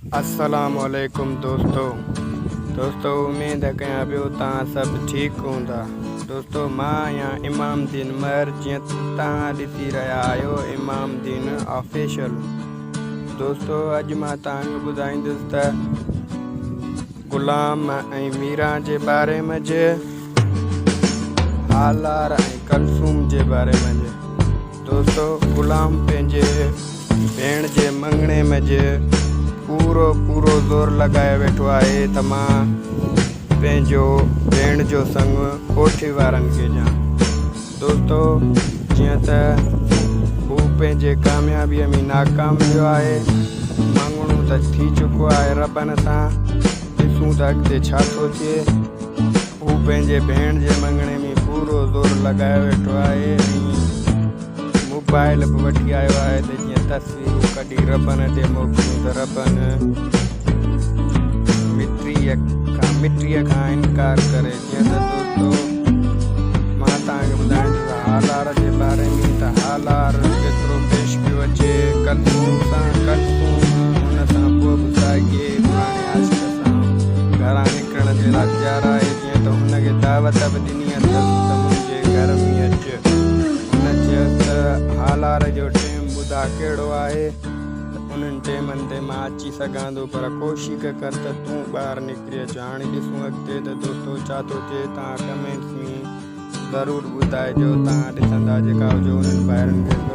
السلام عليڪم دوستو دوستو اميد ڪيان پيو توهان سڀ ٺيڪ هوندا دوستو مان آهيان امام دين مهر جيئن توهان ڏسي رهيا آهيو امام دين آفيشل دوستو اڄ مان توهان کي ٻڌائيندس ته غلام ۽ ميران جي باري منجهه هالار ۽ ڪلثوم جي باري منجهه دوستو غلام پنهنجي ڀيڻ جي مڱڻي منجهه پورو پورو زور لڳائي ويٺو آهي ته مان پنهنجو ڀيڻ جو سڱ اوٺي وارن کي ڏيان. دوستو جيئن ته هو پنهنجي ڪاميابيء ۾ ناڪام ويو آهي. مڱڻو ته ٿي چڪو آهي ربن سان ڏسون ته اڳتي ڇا ٿو ٿئي. هو پنهنجي ڀيڻ جي مڱڻي ۾ پورو زور لڳايو ويٺو آهي ۽ موبائل به وٺي آيو آهي ته جيئن تصويرون ڪڍي ربن ڏي موڪليون ته ربن مٽيء کان انڪار ڪري. جيئن ته دوستو مان توهان کي ٻڌائيندس هالار جي باري ۾ ته هالار ڪيترو پيش پيو اچي ڪلثوم سان ڪلثوم ان سان پوء به ساڳئي پراڻي عاشق سان گهران نڪرڻ جي لاء تيار آهي جيئن ته هن کي دعوت به ڏني اٿس ته منهنجي گهر ۾ اچ هن چيس ته هالار جو ٽيم ٻڌاء ڪهڙو آهي ته انهن ٽيمن تي مان اچي سگهان ٿو پر ڪوشش ڪر ته تون ٻاهر نڪري اچ هاڻي ڏسون اڳتي ته دوستو ڇا ٿو ٿئي توهان ڪمينٽس ۾ ضرور ٻڌائجو توهان ڏسندا جيڪا هجو انهن ڀائرن کي ضرور.